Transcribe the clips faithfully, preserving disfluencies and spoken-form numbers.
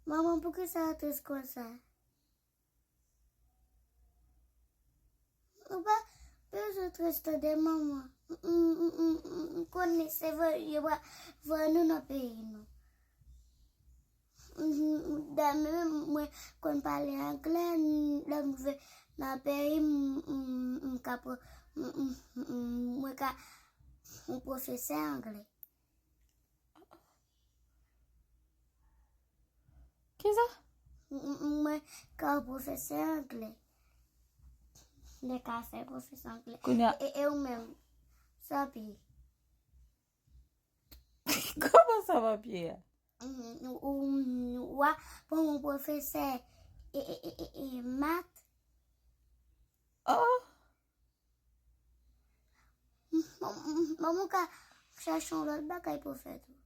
Manman, poukisa w tris konsa? Ou pa bezwen tris tande manman. M, m, m, m, m, m konnen se vre, yo pa voye nou nan peyi nou. M, m, dèyè mwen, mwen konn pale anglè, m, lè m rive nan peyi m, m, m, m ka pran, m, m, m, mwen ka yon pwofesè anglè. Kisa? M, m, mwen ka pwofesè anglè. Mwen ka fè pwofesè anglè. Kounye a E, e ou menm? Sa pi. Kòman sa va pye a? Mm, ou, ou, ou a pou yon pwofesè e, e, e, e, e mat. Oh. Manman ka chache yon lòt bagay pou fè tou.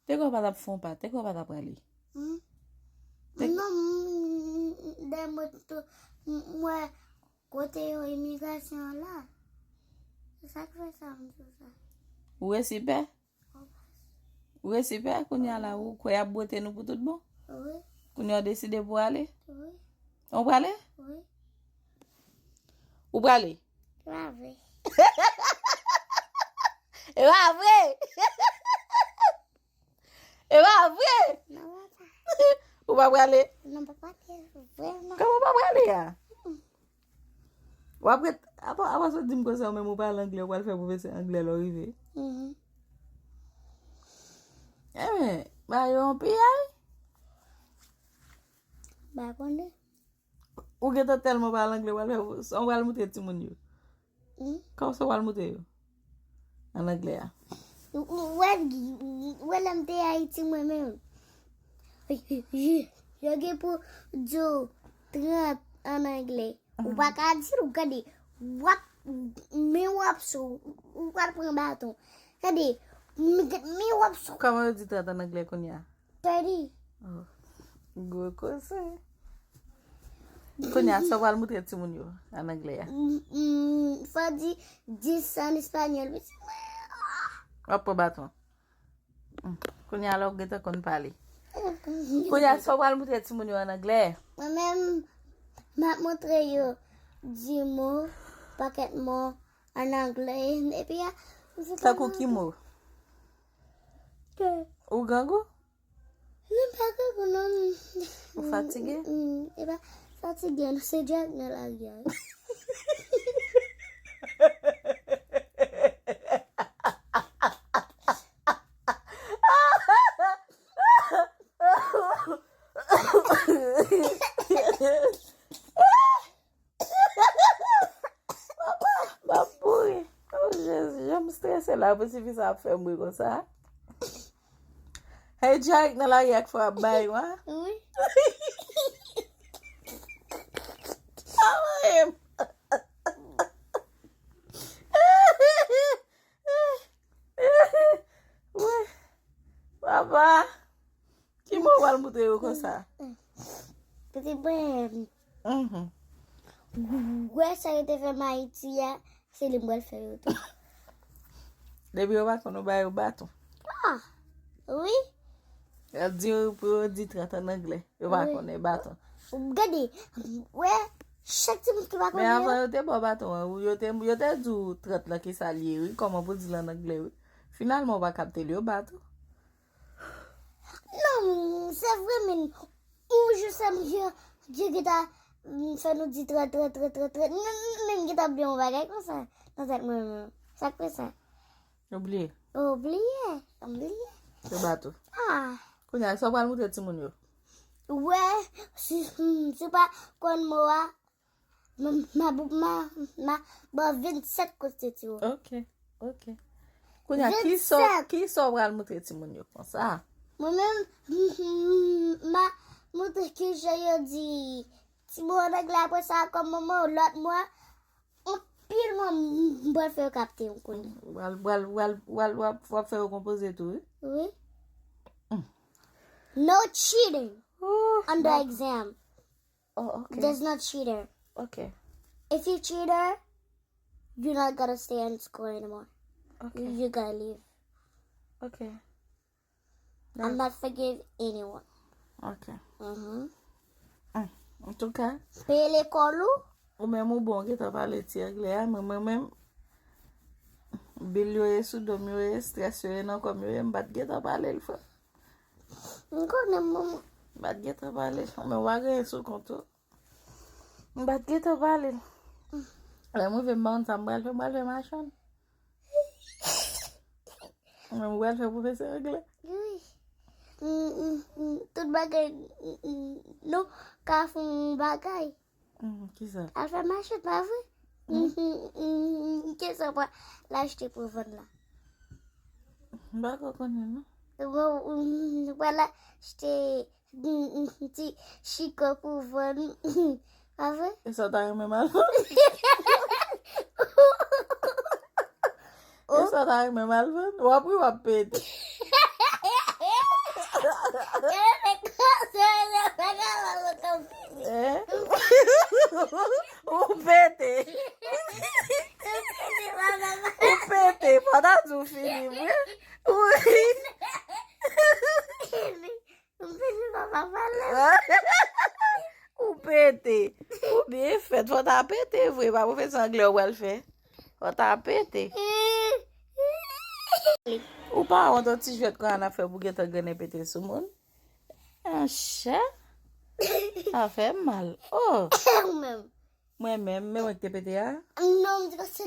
Te kwè w pa t ap fè yon pa, te kwè w pa t ap prale. Hmm? Te- Non, m, m, dèyè mwen tou, m, m wè kote yo imigrasyon an la. Se sa k fè sa, m di w sa. Ou resi pè? Ou resi pè, kounye a la, ou kwè y ap bwote nou pou tout bon? Wi. Kounye a w deside pou ale? Wi. Ou prale? Wi. Ou prale? Se pa vre. E pa vre! E pa vre! Non, papa. Ou pa prale? Non, papa, se vre, non. Kòman ou pa prale a? W ap ret, apa, apa sa w di m konsa, ou menm ou pale anglè, ou pral fè pwofesè anglè lè w rive? Mhm. Enben, ba yo yon piyay. Ba konnen. Ou gentan tèlman pale anglè, w pral fè, sa w pral moutre timoun yo. Hmm? Kòman sa w pral moutre yo? An anglè a. Ou, ou wè, ou wè lè m te Ayiti mwen menm. Yo gen pou di w trant an anglè. Ou pa ka di l, ou gade, w ap, men w ap sou, ou pral pran baton. Gade, men, men w ap sou. Kòman yo di trant an anglè kounye a? Thirty. Oh. Gwo koze. Kounye a, sa w pral moutre timoun yo an anglè a? Mm, mm, fò di dis an espanyòl. W ap pran baton. Mm. Kounye a la, ou gentan konn pale. Kounye a, sa w pral moutre timoun yo an anglè? Mwen menm, m ap montre yo di mo, pakèt mo an anglè. Epi a, m se Tankou ki mo? Ke Ou grangou? Mwen pa ka konn non. Ou fatige? Mm, e pa fatige, non, se djòk nan lari a. Papa, m ap mouri. Oh, Jezi, jan m strese la pou tifi sa ap fè m ri konsa. Hey, Jack nan lari ak fwa ap bay, wa? Wi. Sa mwen. Wi. Papa. Ki mo w al moutre yo konsa? Pitit mwen, Mhm. Wè sa yo te fè m Ayiti a, se li m pral fè yo tou. Depi yo pa konn ou ba yo baton. Ah, wi. Yo di pou yo di trant an anglè. Yo pa Wi. konnen baton. Gade, wè, chak timoun ki pa Men konnen yo. avan yo te ba w baton an, yo te, yo te di w trant lan ki sa l ye, wi. Kòman pou di l an anglè, wi. Finalman, ou pa kapte l, yo ba tou. Non, se vre, men ou jis yo, yo gentan, mm, fè nou di trant, trant, trant, trant, trant. M, m, m gentan bliye yon bagay konsa nan tèt mwen menm. Sa k fè sa? Ou bliye? Ou bliye? Ou bliye? Yo ba tou. Ah. Kounye a, sa w pral moutre timoun yo? Wè, si, mm, si w pa konn mo a, Ma, ma, ma, ma, ba w vennsèt kote ti ou. Ok, ok. Kounye a, ki sa, Vennsèt. ki sa w pral moutre timoun yo konsa? Mwen menm, m, m, m, ma moutre ki jan yo di ti mo an anglè, apre sa, kòm manman w, lòt mo a, anpil mo, m, m pral fè yo kapte yon kounye. W al, w al, w al, w al, w ap, w ap fè yo konpoze tou, wi? Wi. Mm. No cheating Ooh, on the no. exam. Oh, ok. There's no cheater. Ok. If you cheater, you're not gonna stay in school anymore. Ok. You gotta leave. Ok. I'm not forgive anyone. Ok. Mhm. Antouka, Peye lekòl ou? Ou menm ou bon, gentan pale ti anglè a, men mwen menm, bil yo ye sou do m, yo ye, strès yo ye nan kò m, yo ye, m pa t gentan pale l, frè. M konnen manman. M pa t gentan pale l, men w a genyen sou kont ou. M pa t gentan pale l. Lè m rive m pa konn sa m pral fè, m pral fè machann. Men m pral fè pwofesè anglè. Wi. Mm, mm, mm, tout bagay, mm, mm, nou ka fè yon bagay. Hmm, kisa? Al fè machann, pa vre? Mm, mm, mm, mm, kisa w pral achte pou vann la? M pa ko konnen non. Ou, ou, ou pral achte mm, mm, ti chiko pou vann. Pa vre? E sa w ta renmen m al vann? E sa w ta renmen m al vann? W ap ri, w ap pete. Eh? Ou pete. Ou pete. Fò ta di w fini vre. Ou ri. Ou pete. Ou byen fèt. Fò ta pete vre. Pa pwofesè anglè ou pral fè. Fò ta pete. Ou pa wont yon ti jwèt kon an ap fè pou gentan grennen pete sou moun? Anchè. Sa fè m mal. Oh. Ou menm. Mwen menm, men mwen ki te pete a? Non, m di konsa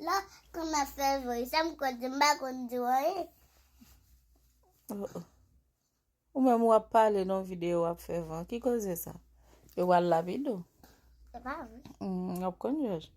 la, kon ap fè vre. Sa m konn di, m pa konn di anyen. Oh, oh. Ou menm w ap pale nan videyo w ap fè van. Ki koze sa? Yo pral lapide w. Se pa vre. Mm, w ap konn jòj.